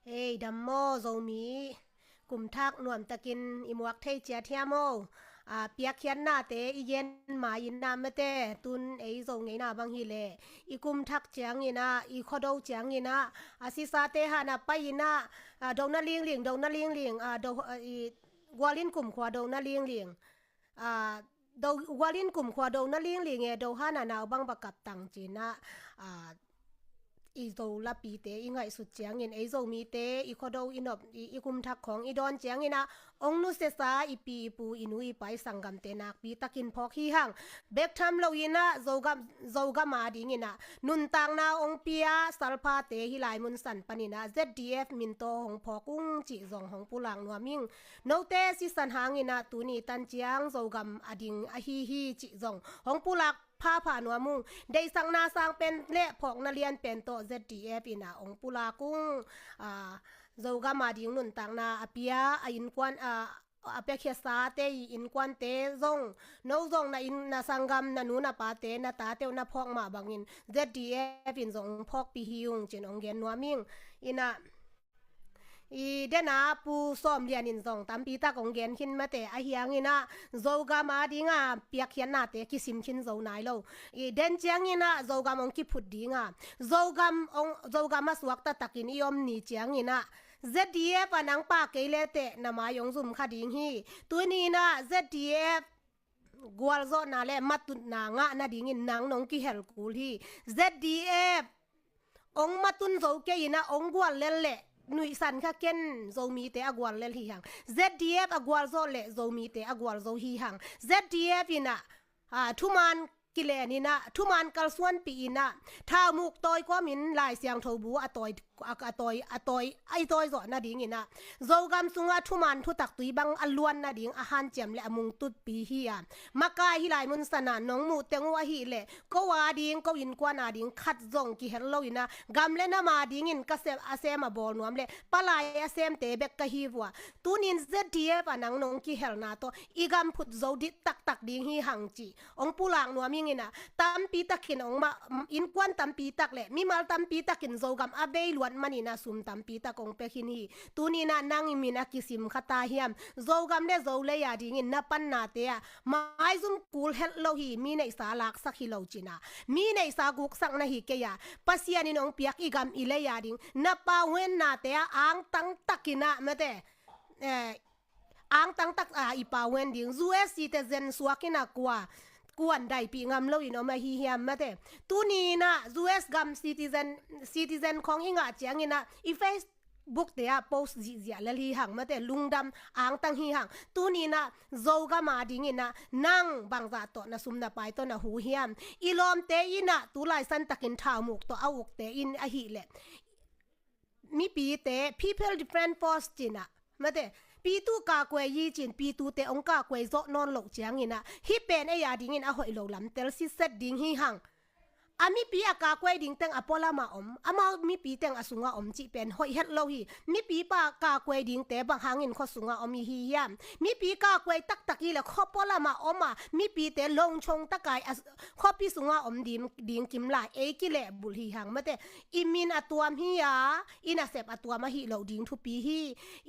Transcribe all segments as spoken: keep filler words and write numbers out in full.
Hei, dam maw, Zomi kumthak nuamtakin i muak thei ciat hiam aw? A, piakkhiatnate i gen ma-in ah mate, tun ei Zo ngeina bang hileh i kumthak ciangin ah, i khuado ciangin ah, a sisate hana pai-in ah, a, dona lingling, dona lingling, a, do, a, i, gualin kumkhua dona lingling, a, do, gualin kumkhua dona lingling e, do hana nau bang ba kap tang ci-in ah, a, i Zo lapite i ngaihsut ciangin ei Zomite i khuado i nop, i, i kumthak khawng i dawn ciangin ah, ong nusiasa i pi i pu, i nu i pa, i sanggamte nakpi takin phawk hi hang. Bek tham lo-in ah Zogam, Zogam adingin ah nuntakna ong pia salphate hih lai mun san panin ah Z D F min tawh hong phawk ung cih zong hong pulak nuam ing. Note sisan hangin ah tuni tan ciang Zogam ading ahi hi cih zong hong pulak phapha nuam ung. Deihsakna sang pen le phawkna lian pen tawh Z D F in ah hong pulak ung. A, Zogam ading nuntakna a pia, a innkuan, a, a piakkhiasate i innkuante zong, no zong na inn, na sanggam, na nu na pate, na tate uh na phawk mah bangin Z D F in zong phawkpih hi ung ci-in ong gen nuam ing. In ah, i, dena Pu Sawm Lian in zong tampi tak ong gen khin mate, ahi hangin ah Zogam ading a piakkhiatnate kisim khin zo nai lo. I, den ciangin ah Zogam ong kiphut ding a, Zogam ong, Zogam a suakta takin i om ni ciangin ah Z D F a nang pa kei le teh na mai ong zum kha ding hi. Tuni in ah Z D F gualzawhna le matutna ngah nadingin nang nong kihel kul hi. Z D F ong matun zo kei in ah ong guallel le nuihsan kha ken, Zomite a guallel hi hang. Z D F a gualzawh le Zomite a gualzo hi hang. Z D F in ah, a, thuman kilen in ah, thuman kalsuanpih in ah, thaumuk tawi kawmin Lai Siangtho bu a tawi, a, a tawi, a tawi, a i tawi zawh nadingin ah, Zogam sungah thuman thutak tui bang a luan nading a hanciam le a mungtutpi hi a. Makai hih lai mun sana nong muh teng uh ahih leh, ko ading, ko innkuan ading khat zong kihel lo in ah, gam le nam adingin ka sem, a sem a bawl nuam le palai a semte bek ka hi uh a. Tunin Z D F a nang nong kihelna tawh i gam phut zo dih taktak ding hi hang ci ong pulak nuam ing in ah, tampi takin ong ma, innkuan tampi tak le mimal tampi takin Zogam a bei luat manin ah sum tampi tak ong pia khin hi. Tuni in ah nang i min a kisim kha ta hiam? Zogam le Zolei adingin na pannate ah maizum kul het lo hi, mi neihsa laksak hi lo ci-in ah. Mi neihsa guksak na hi kei a, Pasian in ong piak i gam i lei ading na paunennate ah angtang takin ah mate, eh, angtang tak a i pauen ding. U S citizen suak in ah kua, kuan daipih ngam lo in om ahi hiam mate? Tuni in ah U S gam citizen, citizen khawng i ngah ciangin ah i Facebook te ah post zihziah lel hi hang mate, lungdam angtang hi hang. Tuni in ah Zogam adingin ah nang bangzah tawh na sum na pai tawh na hu hiam? I lawmte in ah tulai santakin thaumuk tawh a ukte in ahih leh, mipite, People Defense Force ci-in ah mate, pitu kakuai hi ci-in pitute ong kakuai zawh nawn loh ciangin ah, hih pen ei adingin a hoih lo lam tel sitset ding hi hang. A mipi a kakuai ding teng a pualam ah om, amau mipi teng a sungah om cih pen hoih het lo hi. Mipi pa kakuai dingte bang hangin khua sungah om i hi hiam? Mipi kakuai taktak hi le khua pualam ah om a, mipite longchong takai a khuapi sungah om ding, ding kim lai, ei kilehbulh hi hang mate. I min a tuam hi a, i nasep a tuam ahi lo ding thupi hi.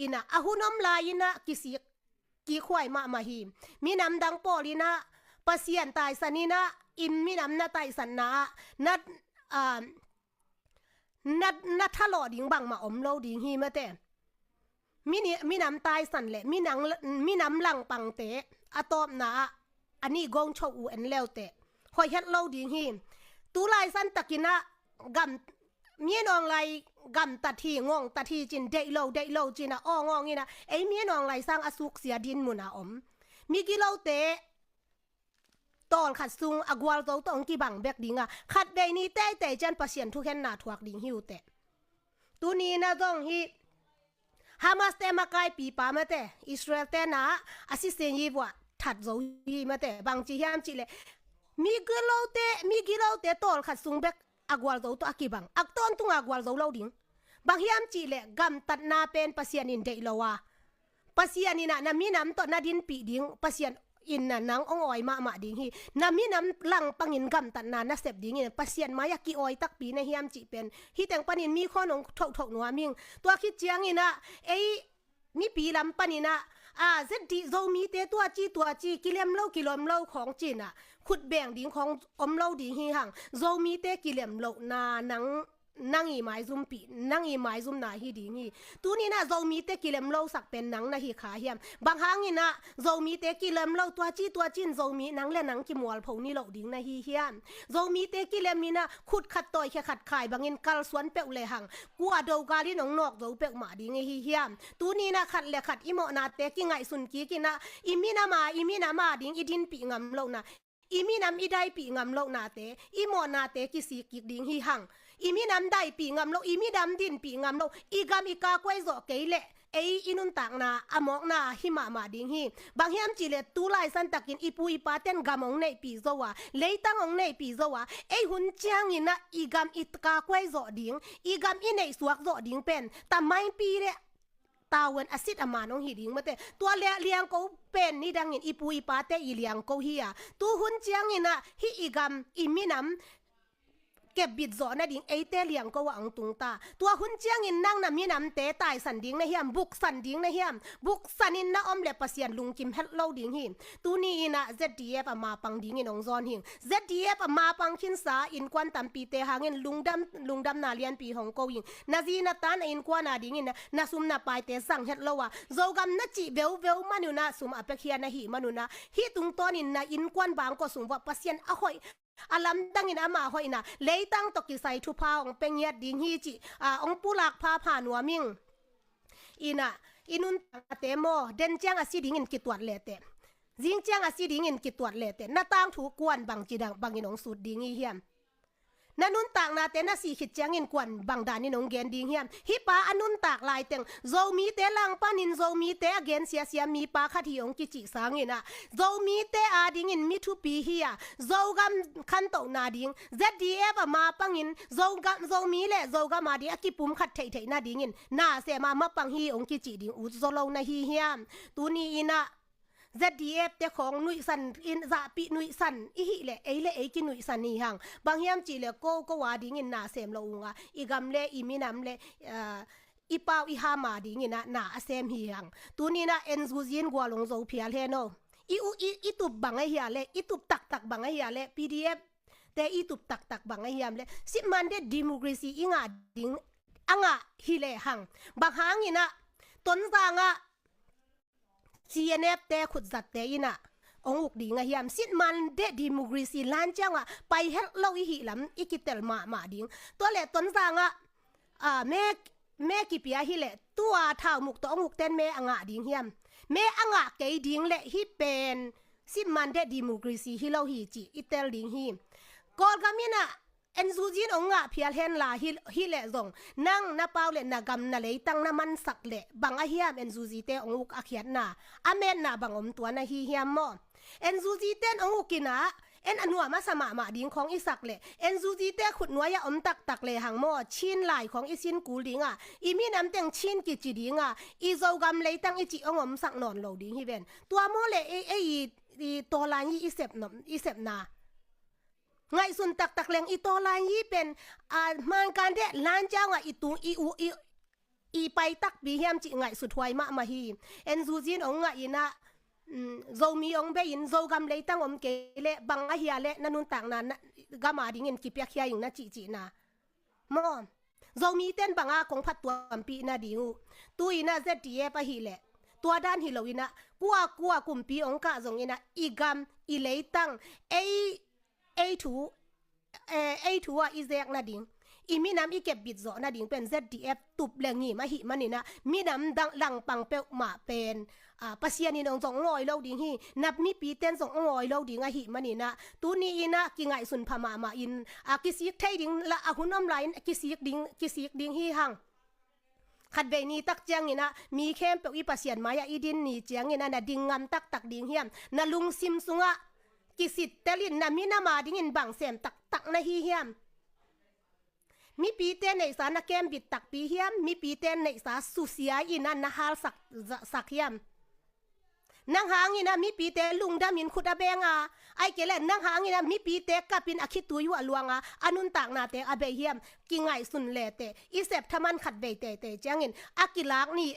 In ah a hun om lai in ah kisik kikhuai mahmah hi. Minam dang pawl in ah Pasian taisan in ah, i minam na taisatna ah na, ah, na, na thalawh ding bangmah om lo ding hi mate. Mini, minam taisan le minam, minam langpangte a tawpna ah a nih gongcho uh en leuteh hoih het lo ding hi. Tulai santakin ah gam, Myanmar lai gamtat hi, ngongtat hi ci-in, deih lo, deih lo ci-in ah awng awng in ah, ei Myanmar lai sang a suksia din mun a om. Migilote tawlkhat sung a gualzo tawh ong kibang bek ding a, khatvei ni teitei ciang Pasian thukhenna thuak ding hi uh teh. Tuni in ah zong hih Hamas te makaipipa mate, Israel te na a sising hi vua that zo hi mate. Bangci hiam cih leh, migilote, migilote tawlkhat sung bek a gualzo tawh a kibang, a tawntung a gualzo lo ding. Bang hiam cih leh gamtatna pen Pasian in deih lo a, Pasian in ah na minam tawh na dinpih ding, Pasian in na nang hong awi mahmah ding hi. Na minam langpangin gamtatna na sep dingin Pasian mai-ah kiawi takpi na hiam cih pen hih teng panin mi khawn hong thohthoh nuam ing. Tua khit ciangin ah ei mipi lam panin ah, a, Z D, Zomite tua ci tua ci, kilem lo kilem lo khawng ci-in ah, khut beng ding khawng om lo ding hi hang. Zomite kilem lohna nang, nang i maizumpih, nang i maizumna hi ding hi. Tuni-in ah Zomite kilem lo sak pen nang na hi kha hiam? Bang hangin ah Zomite kilem lo, tua ci tua ci-in Zomi nang le nang kimualpho ni loh ding na hi hiam? Zomite kilem in ah khut khat tawi khe khat khai bangin kalsuan peuh le hang, kua do galin hong nawk zo peuhmah ding i hi hiam? Tuni-in ah khat le khat i mawhnate kingaihsun kik in ah, i minam a, i minam a ding i dinpih ngam lohna, i minam i daipih ngam lohnate, i mawhnate kisik kik ding hi hang. I minam daipih ngam lo, i minam dinpih ngam lo, i gam i kakuai zawh kei leh ei i nuntakna a mawkna hi mahmah ding hi. Bang hiam cih leh tu laisan takin i pu i paten gam hong neihpih zo a, leitang hong neihpih zo a, ei hun ciangin ah i gam i kakuai zawh ding, i gam i neihsuak zawh ding pen tamaipi le tavuan a sit a man hong hi ding mate. Tua le liangko pen nidangin i pu i pate i liangko hi a, tu hun ciangin ah hih i gam i minam kepbit zawh nading eite liangko ah hong tung ta. Tua hun ciangin nang na minamte taisan ding na hiam, buksan ding na hiam? Buksanin na om le Pasian lungkim het lo ding hi. Tuni-in ah Z D F a mapang dingin hong zawn hing. Z D F a mapang khinsa innkuan tampite hangin lungdam, lungdamna lianpi hong ko hing. Na zi na ta na innkuan a dingin na, na sum na paite zang het lo a, Zogam na cih veuveu man un ah, sum a piakhia na hih man un ah, hih tungtawnin na innkuan bangkua sung uah Pasian a hoih, a lamdangin ama hoihna, leitang tawh kisai thupha hong pia ngiat ding hi cih, a, hong pulak phapha nuam ing. In ah, i nuntaknate maw, den ciang a si dingin kituat lehteh, zing ciang a si dingin kituat lehteh, na tangthu kuan bangci dang bangin hong sut ding hi hiam? Na nuntaknate na sih khit ciangin kuan bang danin hong gen ding hiam? Hih pa a nuntak laiteng Zomite langpanin Zomite a gen siasia mipa khat hi hong kicih sangin ah, Zomite a dingin mi thupi hi a, Zogam khantohna ding, Z D F a mapangin Zogam, Zomi le Zogam a ding a kipumkhat theihtheih nadingin na sem a mapang hi hong kicih ding ut zaw lo na hi hiam? Tuni-in ah Z D F te khawng nuihsan in, zahpih nuihsan i hih leh ei le ei kinuihsan hi hang. Bang hiam cih leh ko ko a dingin na sem lo ung a, i gam le i minam le, ah, i pau i ham a dingin ah na a sem hi hang. Tuni-in ah N U G in gual hong zo phial hen aw. I u, i, i tup bang ahia leh, i tup taktak bang ahia leh, P D F te i tup taktak bang ahiam leh, sitman de democracy i ngah ding a ngah hi lehang, bang hangin ah Tonzang ah C N F te khutzatte in ah hong uk ding ahiam? Sitman de democracy lan ciang ah pai helh lo i hih lam i kitel mahmah ding. Tua leh Tonzang ah, ah, me, me kipia hi leh tua thaumuk tawh hong ukten me a ngah ding hiam? Me a ngah kei ding leh hih pen sitman de democracy hi lo hi cih i tel ding hi. Kawlgam in ah N U G in hong ngah phial hen la hi, hi leh zong, nang na pau leh na gam na leitang na mansak leh bang ahiam N U G te hong uk a khiatna, a metna bang om tua na hi hiam maw? N U G ten hong uk in ah, en a nuam a sa mahmah ding khawng i sak leh, N U G te khutnuai ah om taktak lehang maw, Chin lai khawng i sin kul ding a, i minam teng Chin kici ding a, i Zogam leitang i cih hong omsak nawn lo ding hi ven. Tua maw leh ei, ei i, i tawlan i, i sep nom, i sepna ngaihsun taktak leng i tawlan i pen, a, hmangkan deh lan ciang ah i tung i u, i, i pai takpi hiam cih ngaihsut huai mahmah hi. N U G in hong ngah in ah, um, Zomi hong bei in, Zogam leitang om kei leh bang ahia leh na nuntakna na, gam a dingin kipiakhia ing na cihcihna maw? Zomi ten bang a kong phattuampih nading uh? Tu-in ah Z D F ahih leh tua dan hi lo in ah, kuakua kumpi hong kah zong in ah, i gam, i leitang, ei, ei thu, eh, ei thu ah i zek nading, i minam i kepbit zawh nading pen Z D F tup le ngim ahih manin ah, minam dang langpang peuhmah pen, ah, Pasian in hong zong hong awi lo ding hi. Na mipite in zong hong awi lo ding ahih manin ah, tuni in ah kingaihsun pha mahmah in, ah, kisik thei ding lah a hun om lai in kisik ding, kisik ding hi hang. Khatvei ni tak ciangin ah, mi khempeuh i Pasian mai-ah i din ni ciangin ah, na ding ngam taktak ding hiam? Na lungsim sungah kisittel in na minam a dingin bang sem taktak na hi hiam? Mipite neihsa na kembit takpi hiam? Mipite neihsa susia in ah na halsak, za-, sak hiam? Nang hangin ah mipite lungdamin khut a beng a, ahih kei leh nang hangin ah mipite kapin a khitui uh a luang a, a nuntaknate a bei hiam, kingaihsun leteh i sep thaman khat vei teitei ciangin a kilak ni,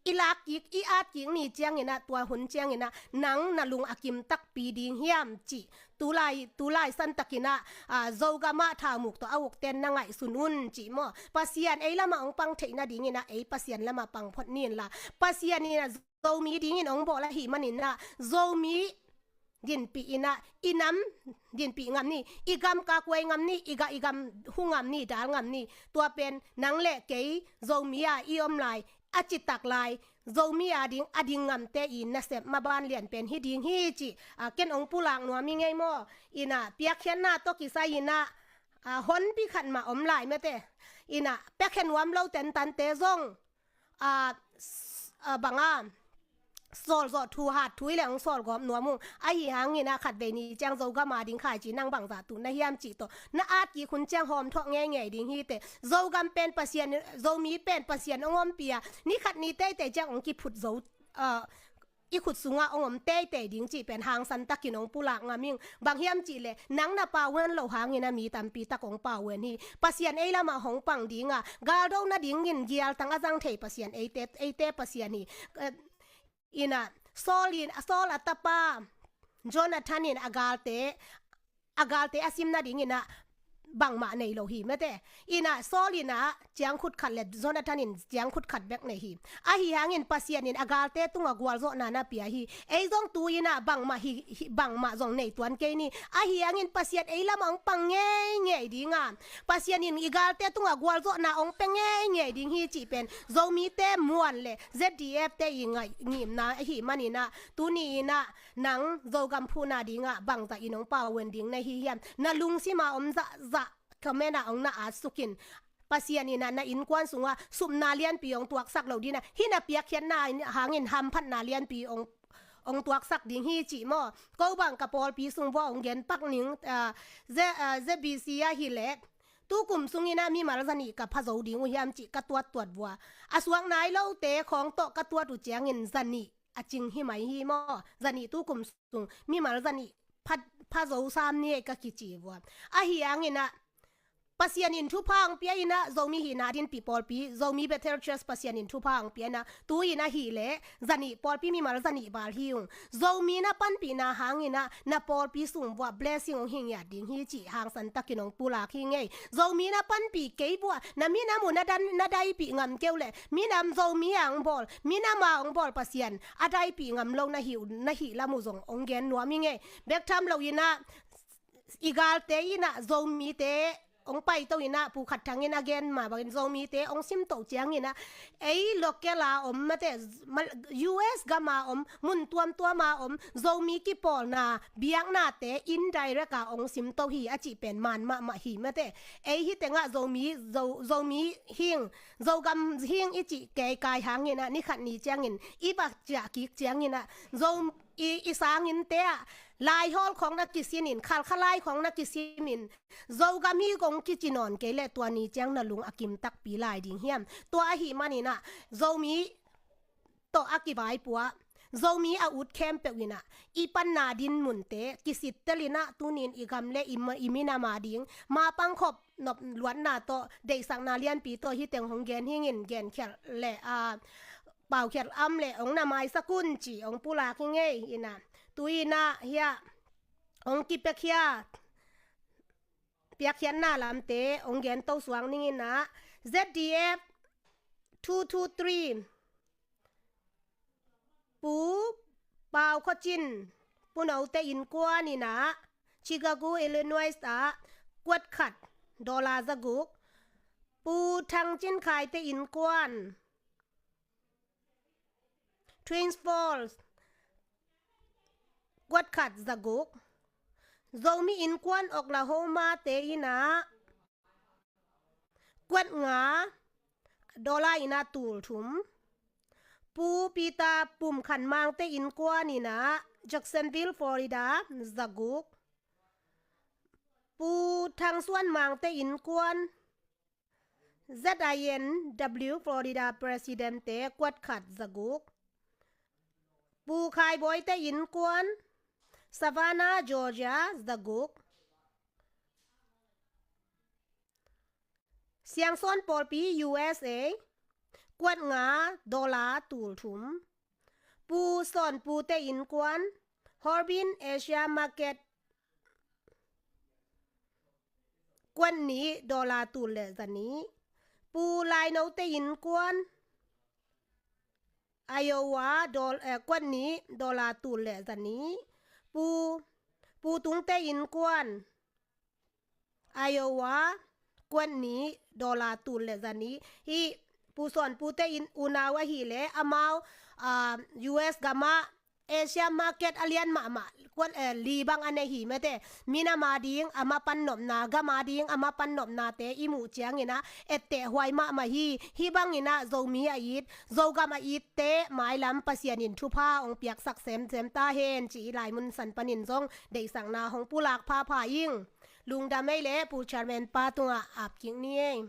i lak kik, i at kik ni ciangin ah, tua hun ciangin ah nang na lung a kim takpi ding hiam cih, tulai, tulai santakin ah, a, Zogam ah thaumuk tawh a ukten na ngaihsun un cih maw. Pasian ei lamah hong pang theih nadingin ah ei Pasian lamah pang phot ni inla, Pasian in ah Zomi dingin hong bawl ahih manin ah Zomi dinpih in ah, i nam dinpih ngam ni, i gam kakuai ngam ni, i ga, i gam hu ngam ni, dal ngam ni. Tua pen nang le kei Zomi a i om lai, a citak lai, Zomi a ding, a ding ngamte i nasep maban lian pen hi ding hi cih, a, ken hong pulak nuam hi ngei maw. In ah piakkhiatna tawh kisai in ah, a, honpi khat mah om lai mate. In ah piakkhiat nuam lo tentante zong, a, s-, a, bang a, sawlzawh thu hat thu i le hong sawlgawp nuam ung. Ahi hangin ah khatvei ni ciang Zogam a ding khaici nang bangzah tuh na hiam cih tawh na at kik hun ciang hawm thawh ngeingei ding hi teh. Zogam pen Pasian, Zomi pen Pasian hong ompih a, ni khat ni teitei ciang hong kiphut zo, a, i khut sungah hong om teitei ding cih pen hangsan takin hong pulak ngam ing. Bang hiam cih leh nang na pauan loh hangin ah mi tampi tak hong pauan hi. Pasian ei lamah hong pang ding a, galdo nadingin gialtang a zang thei Pasian eite, eite Pasian hi. Eh, in ah Saul in, Saul a tapa Jonathan in a galte, a galte a sim nadingin ah bangmah nei lo hi mate. In ah Saul in ah ciangkhut khat le Jonathan in ciangkhut khat bek nei hi. Ahi hangin Pasian in a galte tungah gualzawhna na pia hi. Ei zong tu in ah bangmah hi, hi, bangmah zong nei tuan kei ni. Ahi hangin Pasian ei lamah hong pang ngeingei ding a, Pasian in i galte tungah gualzawhna hong pia ngeingei ding hi cih pen Zomite muan le Z D F te i ngaih ngimna ahih manin ah, tuni in ah nang Zogam phuhna dingah bangzah in hong pauan ding na hi hiam? Na lungsim a om zahzah comment ah hong na at suk in. Pasian in ah na innkuan sungah supna lianpi hong tuaksak lo ding a, hih na piakkhiatna hangin hamphatna lianpi hong, hong tuaksak ding hi cih maw. Ko bang ka pawlpi sung vua hong gen pak ning, ah, Z-, ah, Z B C ahih leh tu kum sungin ah mimal zanih ka pha zo ding uh hiam cih ka tuattuat vua. A suak nai lote khawng tawh ka tuat uh ciangin zanih a cing hi mai hi maw. Zanih tu kum sung mimal zanih pha, pha zo sam ni ei ka kici vua. Ahi hangin ah Pasian in thupha hong pia in ah Zomi hihna dinpih pawlpi, Zomi Bethel Church Pasian in thupha hong pia in ah tu in ahih leh zanih pawlpi mimal zanih val hi ung. Zomi na panpihna hangin ah na pawlpi sung vua blessing hong hi ngiat ding hi cih hangsan takin hong pulak hi ngei. Zomi na panpih kei vua, na minam uh na dan, na daipih ngam keu leh, minam Zomi a hong bawl, minam a hong bawl Pasian a daipih ngam lo na hih uh, na hih lam uh zong hong gen nuam hi ngei. Bek tham lo in ah i galte in ah Zomite hong paito in ah, Pu Khat Thang in a gen mah bangin Zomite hong simto ciangin ah ei local a om mate, Mal-, U S gam a om, mun tuamtuam a om Zomi kipawlna biaknate indirect a hong simto hi a cih pen man mahmah hi mate. Ei hih tengah Zomi, Zo-, Zomi hing, Zogam hing i cih kei kai hangin ah ni khat ni ciangin i va ciah kik ciangin ah Zo-, i, i sanginnte ah laihawl khawng na kisimin, khalkhalai khawng na kisimin, Zogam hi kong kici nawn kei leh tua ni ciang na lung a kim takpi lai ding hiam? Tua ahih manin ah Zomi tawh a kivaipuak, Zomi a ut khempeuh in ah i panna dinmunte kisittel in ah tunin i gam le i ma-, i minam a ding mapang khop nop luatna tawh, deihsakna lianpi tawh hih teng hong gen hingin, genkhialh le, a, paukhialh om leh hong na maisak un ci hong pulak hi ngei. In ah tu in ah hiah hong kipiakhia, piakkhiatna lamte hong gento suak ning in ah, Z D F two two three, Pu Pau Khua Cin, Pu Note innkuan in ah, Chicago, Illinois ah kuat khat, dollar zaguk. Pu Thang Cin Khai te innkuan, Twin Falls, kuat khat zaguk. Zomi innkuan Oklahoma te in ah kuat nga, dollar in ah tul thum. Pu Peter Pum Khan Mang te innkuan in ah Jacksonville, Florida, zaguk. Pu Thang Suan Mang te innkuan, Z I N W Florida President te kuat khat zaguk. Pu Khai Bawi te innkuan, Savannah, Georgia, zaguk. Siangsawn Pawlpi, U S A, kuat nga, dollar tul thum. Pu Sawn Pu te innkuan, Harbin, Asia Market, kuat nih, dollar tul le zanih. Pu Lai No te innkuan, Iowa, dol-, eh, kuat nih, dollar tul le zanih. Pu, Pu Tung te innkuan, Iowa, kuat nih, dollar tul le zanih. Hih Pu Sawn Pu te in unau ahih leh amau, ah, U S gamah Asia Market a lian mahmah, kuat, eh, li bang a nei hi mate. Min ama ding ama pan nopna, gam a ding ama pan nopnate i muh ciangin ah etteh huai mahmah hi. Hih bangin ah Zomi a it, Zogam a itte mailam Pasian in thupha hong piaksak semsem ta hen ci-in lai mun san panin zong deihsakna hong pulak phapha ing. Lungdam ei leh Pu Chairman pa tungah ap kik ni ei.